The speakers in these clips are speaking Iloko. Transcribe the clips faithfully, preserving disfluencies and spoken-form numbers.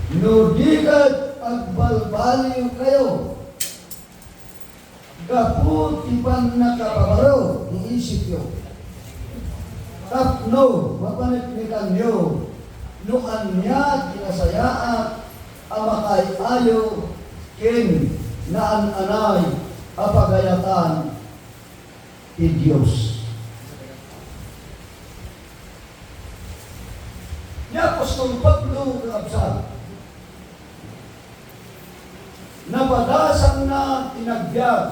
No di ket agbalbaliwkayo gapu ti pannakapabaro ti isipyo, tapno mapaneknekanyo no ania ti nasayaat a makaay-ayo ken naan-anay a pagayatan ti Dios. Ni apostol Pablo, kakabsat, napadasangna ti nagbiag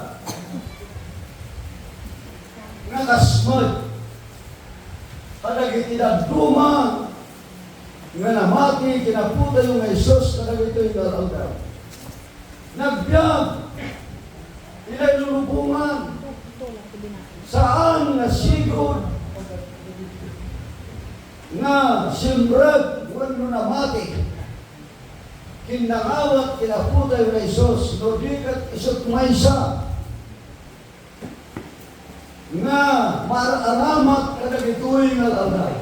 nga kas met kadagiti dadduma nga namati ken Apotayo nga Jesus kadagitoy nga aldaw. Nagbiag ti nailulubongan. Saan nga sigud nga simrek wenno namati. Kinnangawat ken Apotayo nga Jesus, no di ket isut' maysa nga maaramat kadagitoy nga aldaw.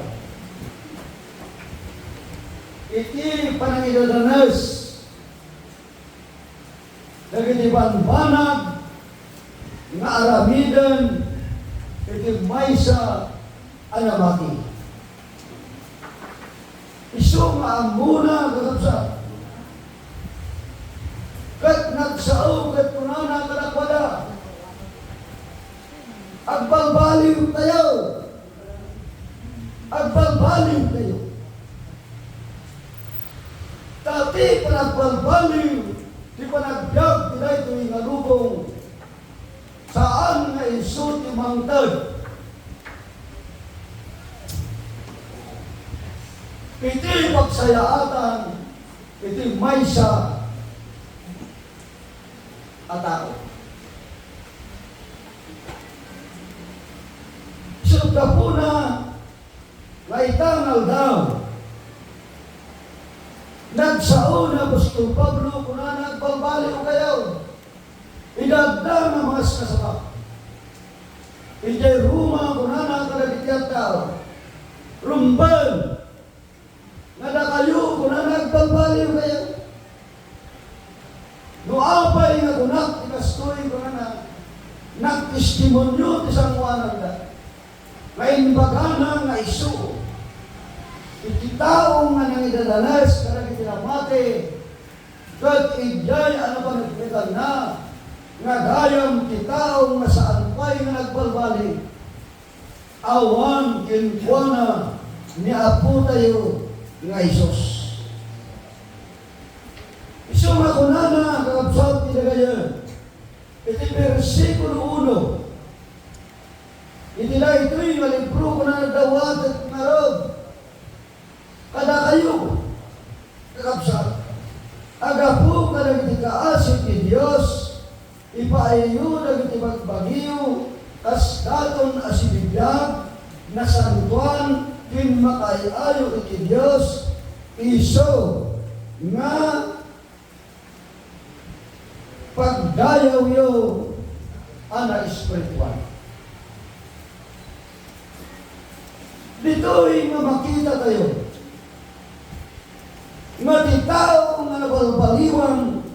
Iti panangidadanes dagiti bambanag nga aramiden iti maysa a namati. Isu nga ammona, kakabsat, ket nagsao ket kunana kadakuada, "Agbalbaliwtayo! Agbalbaliwtayo!" Ta ti panagbalbaliw ti panagbiag ti daytoy nga lubong, saan nga isu ti mangted iti pagsayaatan iti maysa a tao. Isu gapuna nga ita nga aldaw, nagsao ni apostol Pablo, kunana, "Agbalbaliwkayo." Idadda nga mga kasaba. Idiay Roma, kunana kadagiti tattao, "Rumben nga dakayo, kunana, agbalbaliwkayo." No apay nga kunak ti kastoy, kunana, nagtestimonio ti sangoananda nga imbagana nga isu iti tao nga nangidadanes kadagiti namati, ket idiay a napaneknekanna nga gayam ti tao nga saan pay nga nagbalbaliw. Awan kenkuana ni Apotayo nga Jesus. Isu nga kunana, kakabsat, ti dagayen, iti bersikulo uno, iti daytoy nga libro, kunana, dawatek ngarud kadakayo, kakabsat, a gapu kadagiti kaasi ti Dios, ipaayyo dagiti bagbagiyo, kas daton a sibibiag, nasantoan, ken makaay-ayo iti Dios, isu nga pagdayawyo a naespirituan. Ditoy nga makitatayo nga ti tao nga nabalbaliwan,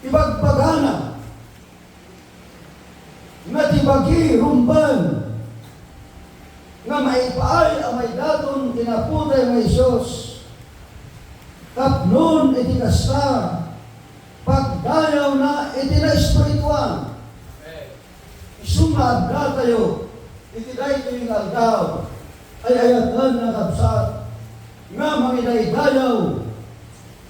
ibagbagana nga ti bagi rumben nga maipaay a maidaton ti naputoy nga Jesus. Tapnon iti kasta, pagdayawna iti naespirituan. Isu nga addatayo iti daytoy nga aldaw, ay-ayaten, kakabsat, nga mangidaydayaw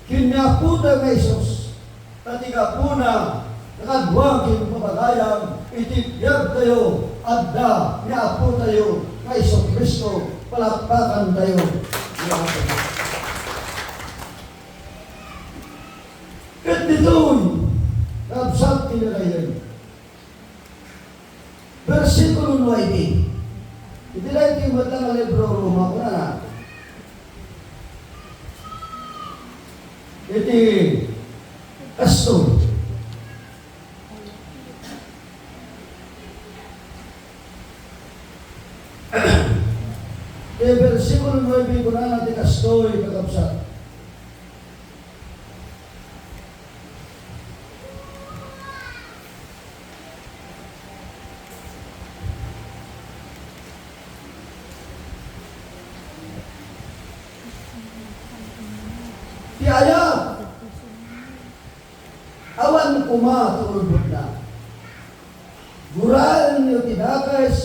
ken ni Apotayo nga Jesus, ta ti gapuna, nakadua ken pabagayam iti biagtayo, adda ni Apotayo nga Jesu-Cristo. Palakpakantayo ni Apo. Ket ditoy, kabsat, kinalayan. Bersikulo nuebe. Iti daytoy met nga libro, Roma, kunana, iti kastoy. Iti bersikulo nuebe, kunana ti kastoy, kakabsat. Ti ayat, awan koma ti ulbodna. Guraenyo ti dakes,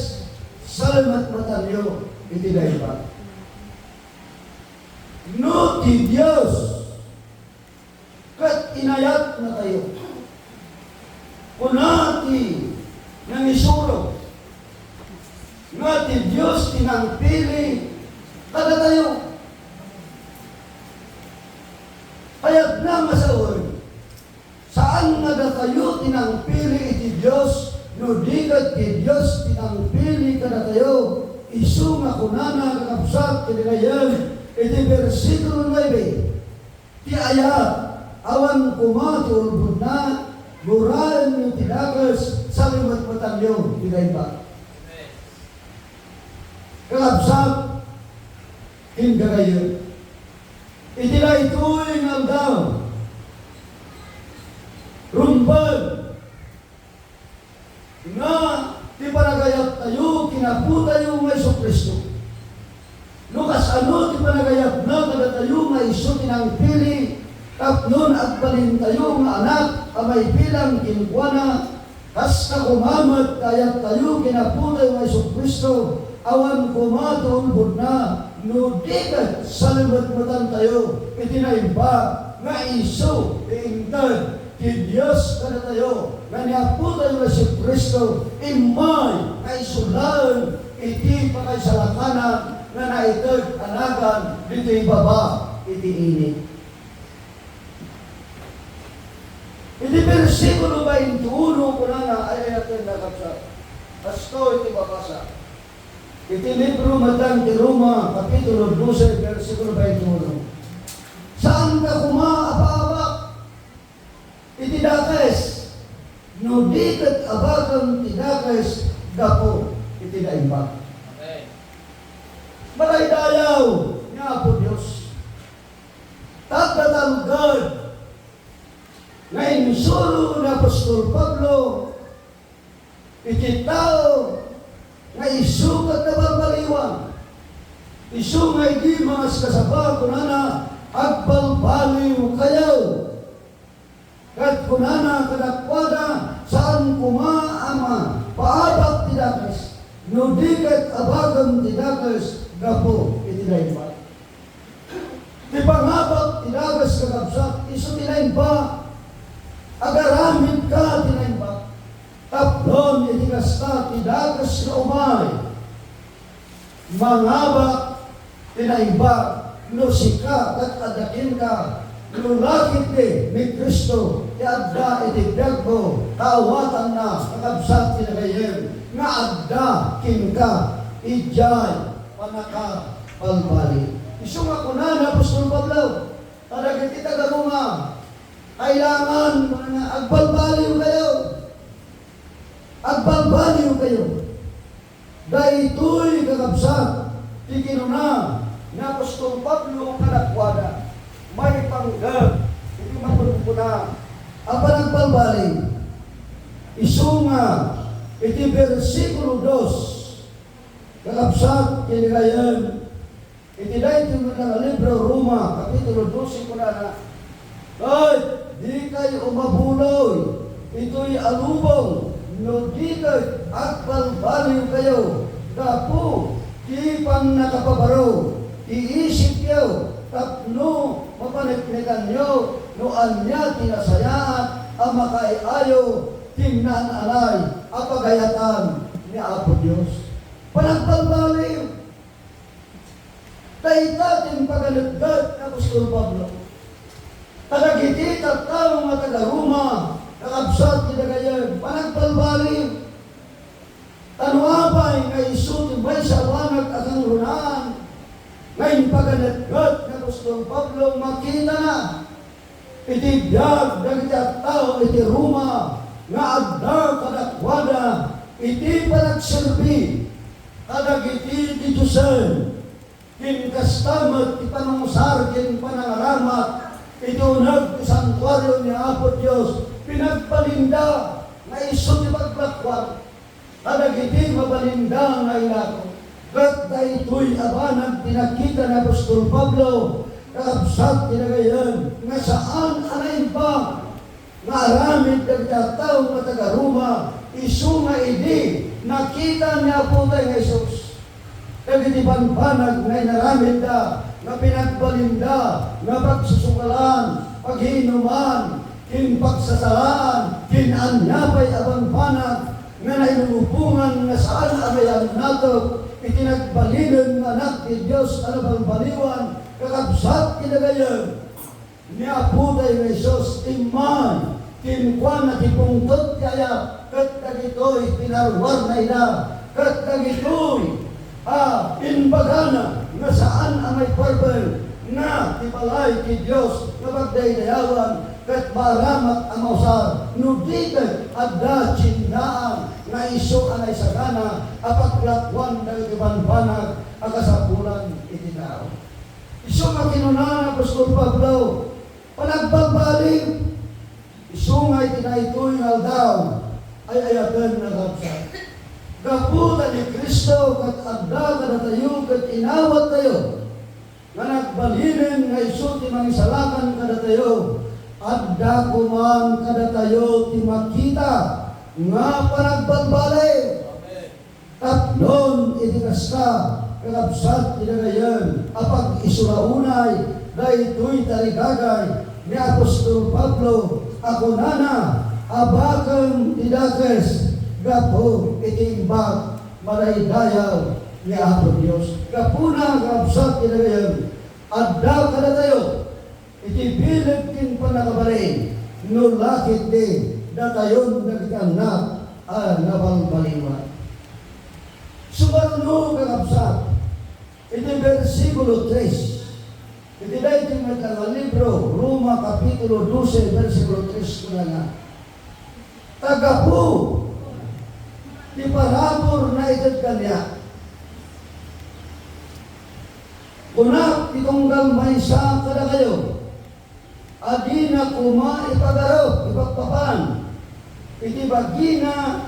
salemetmetanyo iti naimbag. No ti Dios ket inayatnatayo. Kuna ti nangisuro nga ti Dios ti nangpili kadatayo. Kayatna nga sawen, saan nga datayo ti nangpili iti Dios, no di ket ti Dios ti nangpili kadatayo. Isu nga kunana, kakabsat, iti gayyem, iti bersikulo nuebe, ti ayat, awan koma ti ulbodna, guraenyo ti dakes, salemetmetanyo ti naimbag. Kakabsat, ken gagayyem, iti daytoy nga aldaw, rumbeng nga ti panagayattayo ken Apotayo nga Jesu-Cristo. No kasano ti panagayatna kadatayo nga isu ti nangpili tapno agbalintayo nga anak a maibilang kenkuana, kasta koma met ti ayattayo ken Apotayo nga Jesu-Cristo, awan koma ti ulbodna, no di ket salemetmetantayo iti naimbag nga isu ti inted ti Dios kadatayo, nga ni Apotayo nga Jesu-Cristo, immay nga isu laeng iti pakaisalakanan nga naited a nagan ditoy baba iti init. Iti bersikulo baintiuno, kunana, ay-ayatenna, kabsat. Kastoy ti mabasa. Iti libro met laeng ti Roma, kapitulo dose, bersikulo baintiuno. Saanka koma a paabak iti dakes, no di ket abakam ti dakes gapu iti naimbag. Amen. Madaydayaw nga Apo Dios. Tagdatalged nga insuro ni apostol Pablo iti tao nga isu ket nabalbaliwan. Isu nga idi mangaskasaba, kunana, "Agbalbaliwkayo." Ket kunana kadakuada, "Saan koma a mapaabak ti dakes, no di ket abakam ti dakes gapu iti naimbag." Ti pangabak ti dakes, kakabsat, isu ti naimbag. Agaramidka ti naimbag. Tapno iti kasta ti dakes nga umay. Mangabak ti naimbag no sika ket adda kenka, no la ketdi ni Cristo ti adda iti biagmo, ta awatanna, kakabsat ti nagayyem, nga adda kenka idiay pannakabalbaliw. Isu nga kuna ni apostol Pablo kadagiti taga-Roma, kailangan nga agbalbaliwkayo. Agbalbaliwkayo. Daytoy, kakabsat, ti kinuna ni apostol Pablo kadakuada, maipanggep iti makunkuna a panagbalbaliw. Isu nga iti bersikulo dos, kakabsat, ken ni Ryan, iti daytoy met nga libro, Roma, kapitulo dose, kunana, "Ket dikay umabuloy itoy a lubong, no di ket agbalbaliwkayo gapu ti pannakapabaro ti isipyo tapno mapaneknekanyo no ania ti nasayaat a makaiayo ti naan-anay a pagayatan ni Apo Dios." Panagbalbaliw. Dayta ti impaganetget ni apostol Pablo. Kadagiti tattao nga taga-Roma, kakabsat ti dagayen, panagbalbaliw. Ta no apay nga isu ti maysa a banag a kangrunaan nga impaganetget ni apostol Pablo, makitana iti biag dagiti tattao iti Roma nga adda kadakuada iti panagserbi kadagiti didiosen, ken kasta met ti panangusar ken panangaramat iti uneg ti santuario ni Apo Dios. Pinagbalinda nga isu ti paglakuan kadagiti mabalinda nga ilako. Ket daytoy a banag ti nakita ni apostol Pablo, Kakabsat ti dagayen nga saan a naimbag nga aramid dagiti tattao nga taga-Roma, isu nga idi nakita ni Apotayo nga Jesus dagiti bambanag nga inaramidda, nga pinagbalinda, nga pagsusukalan, pagiinuman, ken pagsasalaan, ken ania pay a bambanag nga nailulupongan nga saan a mayannatep iti nagbalinen nga Anak ti Dios a nabalbaliwan, kakabsat ti dagayen. Ni Apotayo nga Jesus, immay, kenkuana ti pungtot ti ayat, ket dagitoy pinaruarna ida, ket dagitoy a imbagana nga saan a maiparbeng nga ti balay ti Dios nga pagdaydayawan, ket maaramat a mausar no di ket adda tiendaan nga isu a naisagana a paglakuan dagiti bambanag a kasapulan iti tao. Isu nga kinuna ni apostol Pablo, panagbalbaliw. Isu nga iti daytoy nga aldaw ay ayaten nga kabsat. Gapu ta ni Cristo ket adda kadatayo ket inawattayo nga nagbalinen nga isu ti mangisalakan kadatayo, adda koma kadatayo ti makita nga panagbalbaliw. Tapnon iti kasta, kakabsat ti dagayen a pag-isura unay daytoy tarigagay ni apostol Pablo a kunana, abakem ti dakes gapu iti imbag madaydayaw ni Apo Dios. Gapuna, kakabsat ti dagayen, adda kadatayo iti bileg ken pannakabalin, no la ketdi datayon dagiti annak a nabalbaliwan. Sumaruno, kakabsat, iti bersikulo tres, iti daytoy met nga libro, Roma kapitulo dose, bersikulo tres, kunana, ta gapu ti parabur nga ited kaniak. Kunak ti tunggal maysa kadakayo, a dina koma ipagarup, ipagpapan iti bagina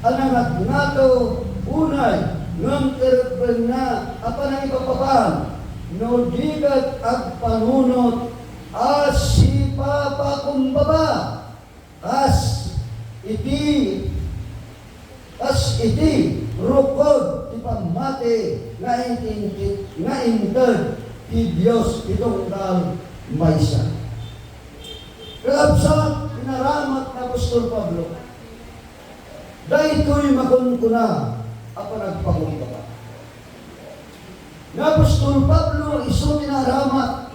a nangatngato unay ngem ti rebbengna a panangipagpapan, no di ket agpanunot a sipapakumbaba. Kas iti, kas iti rukod ti pammati nga intintit, nga inted ti Dios ti tunggal maysa. Kakabsat, inaramat ni apostol Pablo daytoy makunkuna a panagpakumbaba. Ni apostol Pablo isu ti naaramat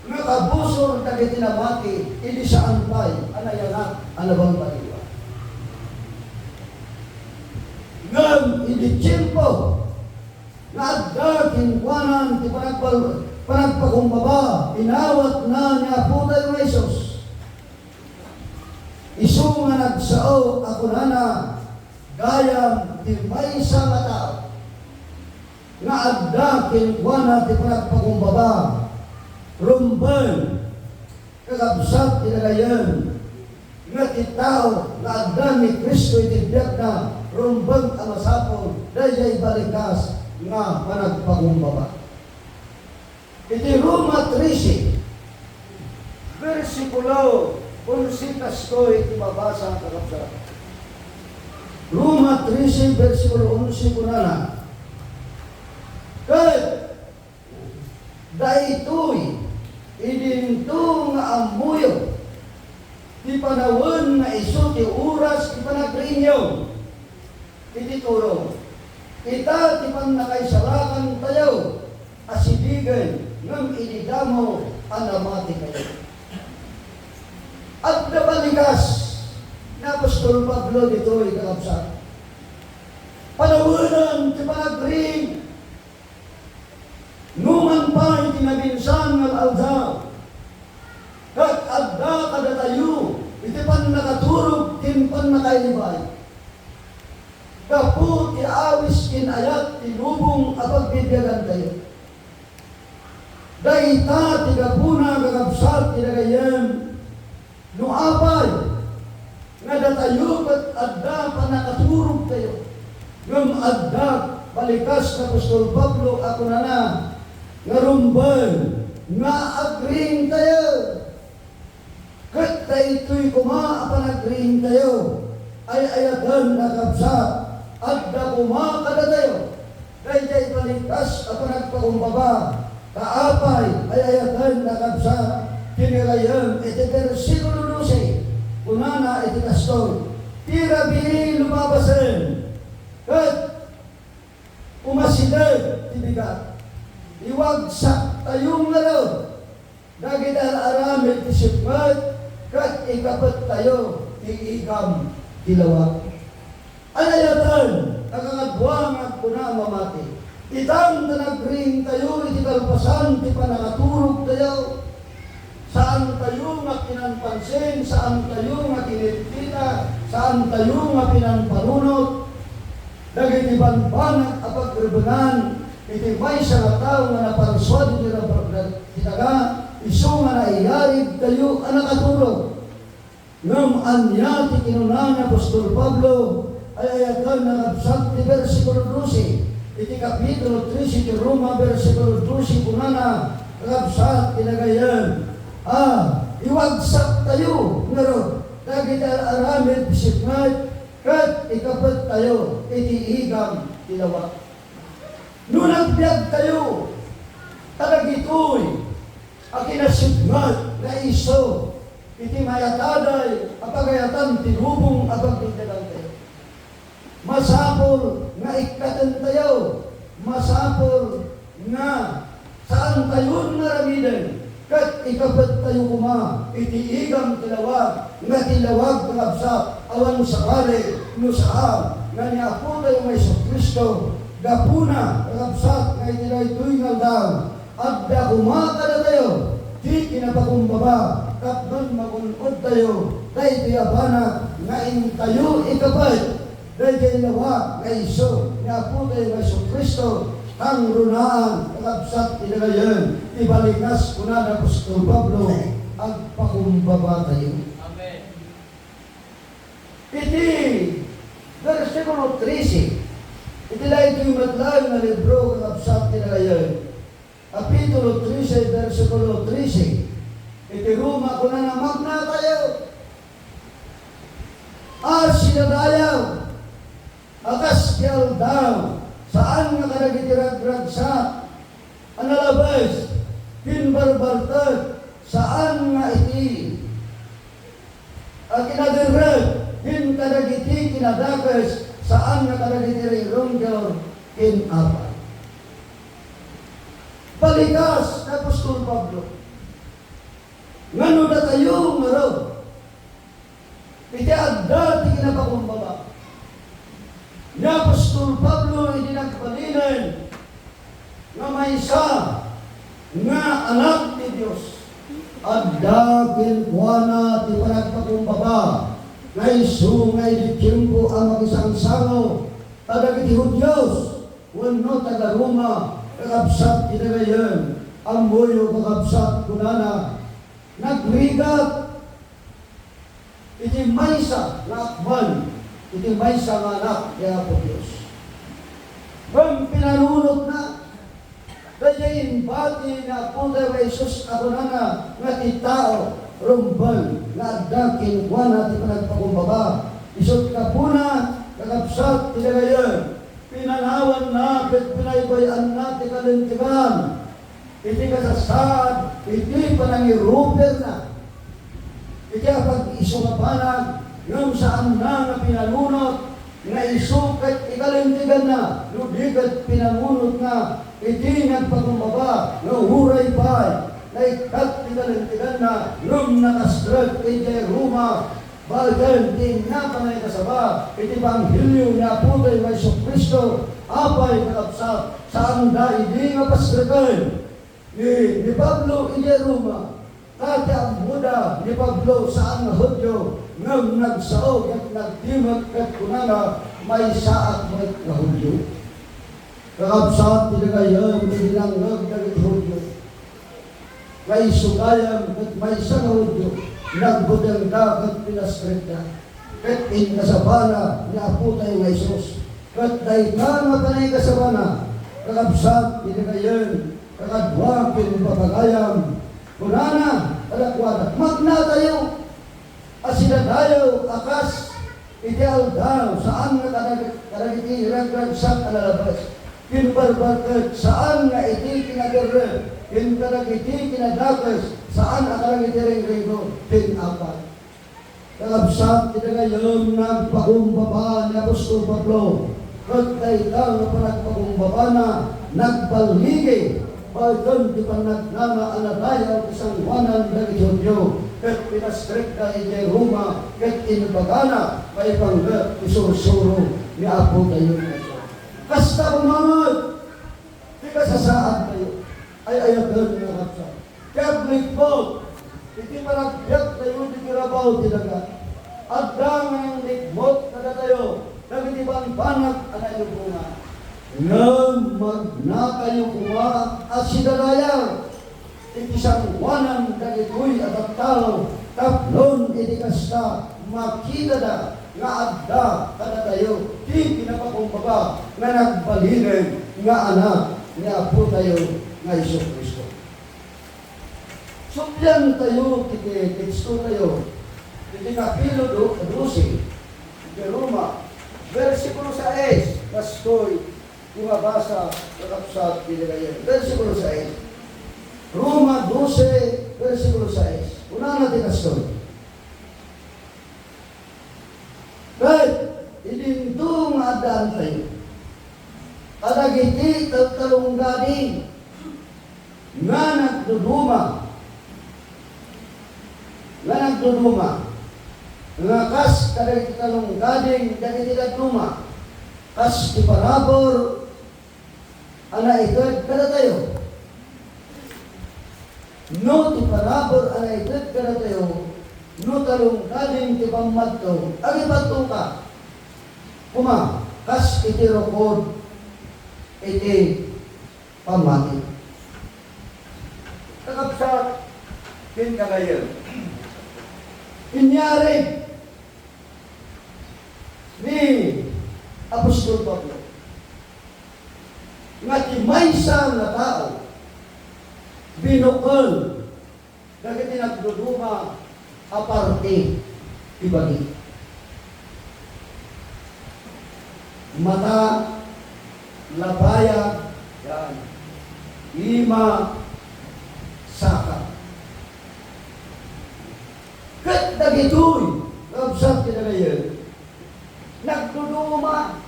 nga kabusor dagiti namati idi saan pay a nayanak a nabalbaliwan. Ngem idi tiempo nga adda kenkuana ti panagbal-, panagpakumbaba, inawatna ni Apotayo nga Jesus. Isu nga nagsao a kunana, gayam ti maysa nga tao nga adda kenkuana ti panagpakumbaba, rumbeng, kakabsat ti dagayen, nga ti tao nga adda ni Cristo iti biagna, rumbeng a masapul daydiay balikas nga panagpakumbaba. Iti Roma trese, bersikulo onse, kastoy ti mabasa, kakabsat. Roma trese, bersikulo onse, kunana, ket daytoy idinto nga ammoyo ti panawen nga isu ti oras ti panagriingyo iti turong. Ita ti pannakaisalakantayo a sibigen, ngem idi damo a namatikayo. Adda balikas ni apostol Pablo ditoy, kakabsat. Panawenen ti panagriing. Numan pay ti nabinsan nga aldaw, ket adda kadatayo iti pannakaturog ken pannakailibay. Gapu ti awis ken ayat ti lubong a pagbibiagantayo. Dayta ti gapuna, kakabsat, ti dagayen, no apay nga datayo ket adda pannakaturogtayo, ngem adda balikas ni apostol Pablo a kunana nga rumbeng nga agriingtayo. Ket daytoy koma a panagriingtayo, ay-ayaten a kabsat, adda koma kadatayo daydiay balikas a panagpakumbaba. Ta apay, ay-ayaten a kabsat, kinirayen iti bersikulo dose, kunana iti kastoy, "Ti rabii lumabasen, ket umasideg ti bigat." Iwagsaktayo ngarud dagiti ar-aramid ti sipnget, ket ikapettayo ti igam ti lawag. Ay-ayaten a kakadua nga agkuna a mamati. Itan ta nagriingtayo iti kalpasan ti pannakaturogtayo. Saantayo nga kinanpansin, saantayo nga kinitkita, saantayo nga pinanpanunot dagiti banbanag a pagrebengan iti maysa nga tao nga naparsuad iti rabarbag ti daga, isu nga naiyarig tayo a nakaturog. Ngem ania ti kinuna ni apostol Pablo? Ay-ayaten a kabsat ti bersikulo dose. Iti kapitulo trese ti Roma, bersikulo dose, kunana, kabsat, kinagayan, a, iwagsaktayo ngarud dagiti ar-aramid ti sipnget, ket ikapettayo iti igam ti lawag. No nagbiagtayo kadagitoy a kinasipnget nga isu iti mayataday a pagayatan ti lubong a pagbibiagantayo, masapul nga ikkatentayo, masapul nga saantayon nga aramiden, ket ikapettayo koma iti igam ti lawag, nga ti lawag, kakabsat, awan sakali no saan nga ni Apotayo nga Jesu-Cristo, gapuna, kakabsat, nga iti daytoy nga aldaw, adda koma kadatayo ti kinapakumbaba, tapno magun-odtayo daytoy a banag nga intayo ikapet daydiay lawag nga isu ni Apotayo nga Jesu-Cristo, kangrunaan, kakabsat, kinagayan, ti balikas, kuna ni apostol Pablo, agpakumbabatayo. Amen. Iti bersikulo trese, iti daytoy met laeng nga libro, kakabsat, kinagayan, kapitulo trese, bersikulo trese, iti Roma, kunana, magnatayo a sidadayaw a kas ti aldaw, saan nga kadagiti ragragsak a nalabes ken barbartek, saan nga iti a kinaderrep ken kadagiti kinadakes, saan nga kadagiti rirungger ken apay. Balikas ni apostol Pablo nga no datayo ngarud iti adda ti kinapakumbaba. Ni apostol Pablo idi nagbalinen nga maysa nga anak ti Dios, adda kenkuana ti panagpakumbaba nga isu nga idi tiempo a makisangsango kadagiti Judios wenno taga-Roma, kakabsat, kinagayan, ammoyo, kakabsat, kunana, nagrigat iti maysa nga akman iti maysa nga anak ti Apo Dios. Ngem pinanunotna daydiay imbati ni Apotayo nga Jesus a kunana nga ti tao rumbeng nga adda kenkuana ti panagpakumbaba. Isut' gapuna, kakabsat, kinagayan, pinanawanna ket pinaybay-anna ti kalintegan iti kasasaad iti panangiruperna iti apag-isu nga banag, ngem saanna nga pinanunot nga isu ket ikalinteganna, no di ket pinanunotna iti nagpakumbaba nga uray pay naikkat ti kalinteganna, ngem nakasdrek idiay Roma. Baeten ti inna panaykasaba iti ebanghelio ni Apotayo nga Jesu-Cristo. Apay, kakabsat, saanda idi nga pasdeken ni, ni Pablo idiay Roma? Ta ti ammoda ni Pablo, saan nga Judio, ngem nagsao ket nagdimmek ket kunana, "Maysaak met nga Judio." Kakabsat, ti nagayyem iti nangngeg dagiti Judio. Nga isu gayam ket maysa nga Judio, nagbutengda ket pinasdrekda. Ket inkasabana ni Apotayo nga Jesus. Ket dayta nga panaykasabana, kakabsat, ti nagayyem, kakadua ken papagayam, Nagragsak a nalabes ken barbarket, saan nga iti kinaderrep ken kadagiti kinadakes, saan a kadagiti ringringgo ken apay. Kakabsat, iti gayam, nagpakumbaba ni apostol Pablo, ket dayta nga panagpakumbabana nagballigi baeten ti pannagnana a nadayaw ti sangoanan dagiti Judio, ket pinastrikda idiay Roma, ket imbagana maipanggep ti sursuro ni Apotayo nga Dios. Kasta koma met ti kasasaadtayo. Ay-ayaten nga kakabsat, ti agrikbut iti panagbiagtayo iti rabaw ti daga. Adda nga nanglikbut kadatayo dagiti bambanag a nailubongan. Ngem magnatayo koma a sidadayaw iti sangoanan dagitoy a tattao, tapno iti kasta, makitada nga adda kadatayo ti kinapakumbaba nga nagbalinen nga Anak ni Apotayo nga Jesu-Cristo. Sukliantayo ti tekstotayo iti kapitulo do-, dose iti Roma, bersikulo sais, kastoy ti mabasa, kakabsat, iti gayam. Bersikulo sais. Roma dose, bersikulo sais. Kunana ti kastoy. Ket idinto nga addaantayo kadagiti taltalonggading nga nagduduma, nga nagduduma, nga kas kadagiti talonggading dagiti dadduma, kas ti parabur a naited kadatayo. No ti parabur a naited kadatayo, no talonggading ti pammadto, agipattoka koma kas iti rukod iti pammati. Kakabsat ken kagayem, inyari ni apostol Pablo nga ti maysa nga tao binukel dagiti nagduduma a parte ti bagi. Mata, labayag, yan. Ima, saka. Ket dagitoy, kabsat ti dagayen, nagduduma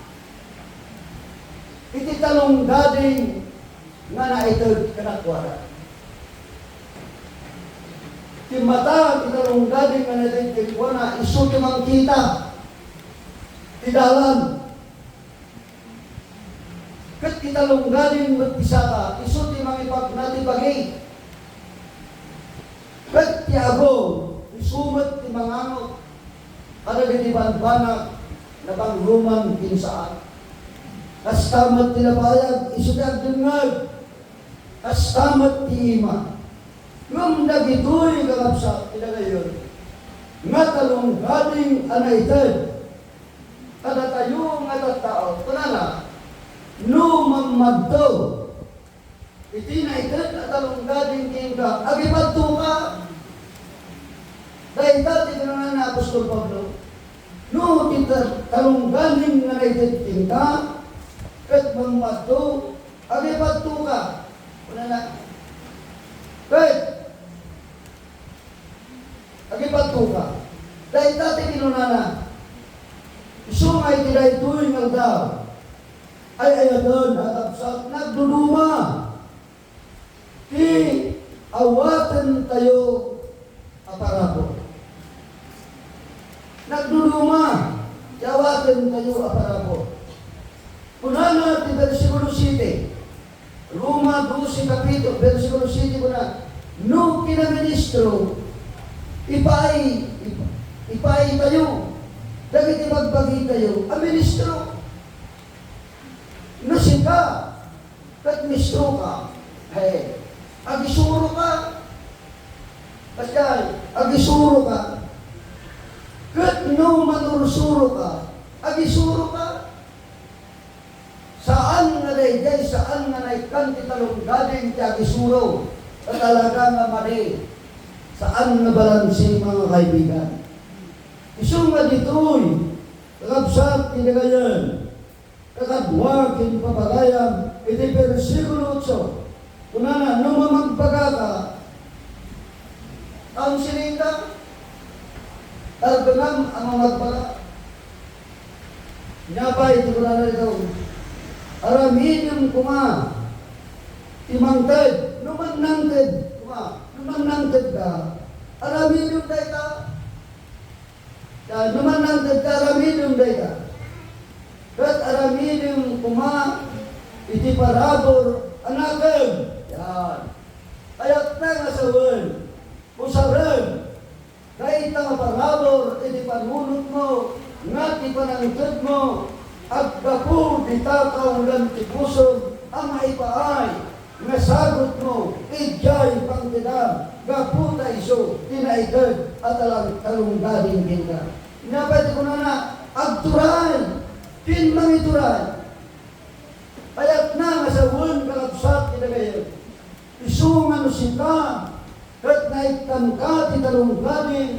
iti talonggading nga naited kadakuada. Ti mata ti talonggading nga naited kenkuana, isu ti mangkita ti dalan. Ket ti talonggading met ti saka, isu ti mangipagna ti bagi. Ket ti agong, isu met ti mangangot kadagiti banbanag, napangruman ken saan. Kasta met ti labayag, isu ti agdengngeg. Kasta met ti ima. Ngem dagitoy, kakabsat, ti dagayen nga talonggading a naited kadatayo nga tattao, kunana, no mammadto iti naited a talonggading kenka, agipattoka. Dayta ti kinunana ni apostol Pablo. No ti ta-, talonggading nga naited kenka ket mammadto, agipattoka. Kunana, ket agipattoka. Dayta ti kinunana. Isu nga iti daytoy nga aldaw, ay-ayaten a kabsat, nagduduma ti awatentayo a parabur. Nagduduma ti awatentayo a parabur. Kunana ti bersikulo siete, Roma dose kapitu-, bersikulo siete, kuna, no kinaministro, ipaay, ipa-, ipaaytayo dagiti bagbagitayo a ministro. No sika, ket ministro ka, eh, agisuro ka. Kasdiay, agisuro ka. Ket no manursuro ka, agisuro ka. Saan nga daydiay, saan nga naikkan ti talonggading ti agisuro. Talaga nga madi. Saan nga balanse, mga kaibigan. Isu nga ditoy, kakabsat, ti dagayen. Kakadua ken papagayam iti bersikulo otso, kunana, "No mamagbagaka, awan sinita, tarbenam a mamagbaga." Nia pay ti kunana ditoy, "Aramidem koma ti mangted." No mannangted koma, no mannangtedka, aramidem dayta. Yan, no mannangtedka, aramidem dayta. Ket aramidem koma iti parabur a nakem. Yan. Kayatna nga sawen, usaren dayta nga parabur iti panunotmo, nga ti panangtedmo aggapu dita kaunggan ti pusom a maipaay nga sagutmo idiay pangtedam gapu ta isu ti naited a talang-, talonggading kenka. Nia pay ti kunana, agturay ken mangituray. Kayatna nga sawen, kakabsat, ti dagayem. Isu nga no sika ket naikkanka ti talonggading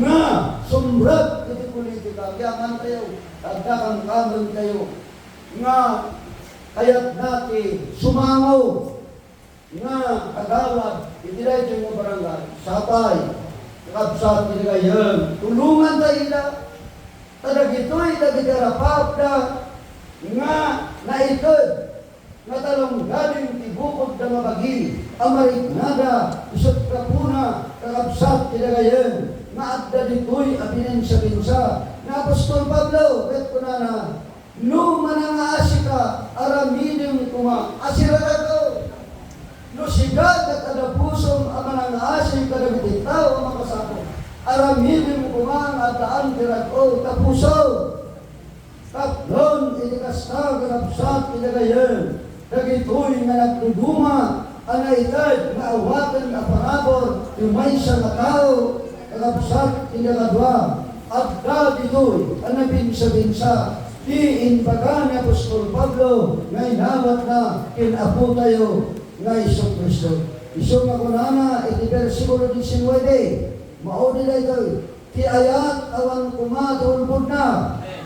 nga sumrek iti politika, yamantayo, adda kamkamentayo nga kayatna ti sumango nga agawad iti daytoy nga barangay. Sapay, kakabsat, ti dagayem, tulongantayo ida. Ta dagitoy dagiti arapapda nga naited nga talonggading ti bukodda nga bagi a mariknada, isut' gapuna, kakabsat, ti dagayem, nga adda ditoy a binensa-bensa ni apostol Pablo ket kunana, "No manangaasika, aramidem koma a siraragko." No sika ket adda pusom a manangaasi kadagiti tao a makasapul, aramidem koma nga addaan ti rag-o ta puso. Tapnon iti kasta, kakabsat, ti dagayem, dagitoy nga nagduduma a naited nga awaten a parabur ti maysa nga tao, kakabsat, ti nakadua, adda ditoy a nabinsa-binsa ti imbaga ni apostol Pablo nga inawatna ken Apotayo nga Jesu-Cristo. Isu nga kunana iti bersikulo diecinueve, maudi daytoy, "Ti ayat awan koma ti ulbodna,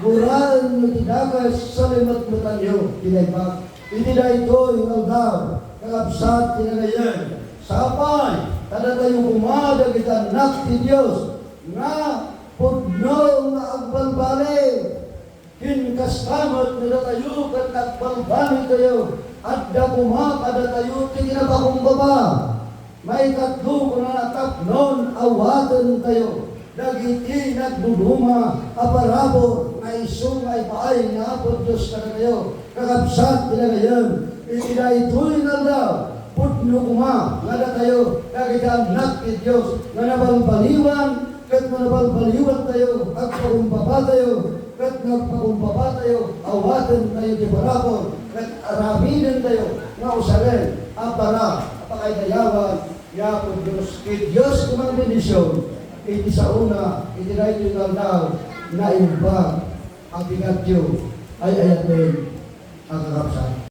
guraenyo ti dakes, salimetmetanyo ti naimbag." Iti daytoy nga aldaw, kakabsat, ti dagayem, sapay ta datayo koma dagiti annak ti Dios nga pudno nga agbalbaliw. Ken kasta met no datayo ket nagbalbalitayo, adda koma kadatayo ti kinapakumbaba. Maikatlo, kunana, tapnon awatentayo dagiti nagduduma a parabur nga isu nga ipaay ni Apo Dios kadatayo. Kakabsat, ti dagayem, iti daytoy nga aldaw, pudno koma nga datayo dagiti annak ti Dios nga nabalbaliwan, ket no nabalbaliwantayo, agpakumbabatayo, ket nagpakumbabatayo, awatentayo ti parabur, ket aramidentayo nga usaren a para a pakaidayawan ni Apo Dios. Ti Dios ti mangbendision iti saona, iti daytoy nga aldaw, naimbag a bigatyo, ay-ayaten a kakabsat.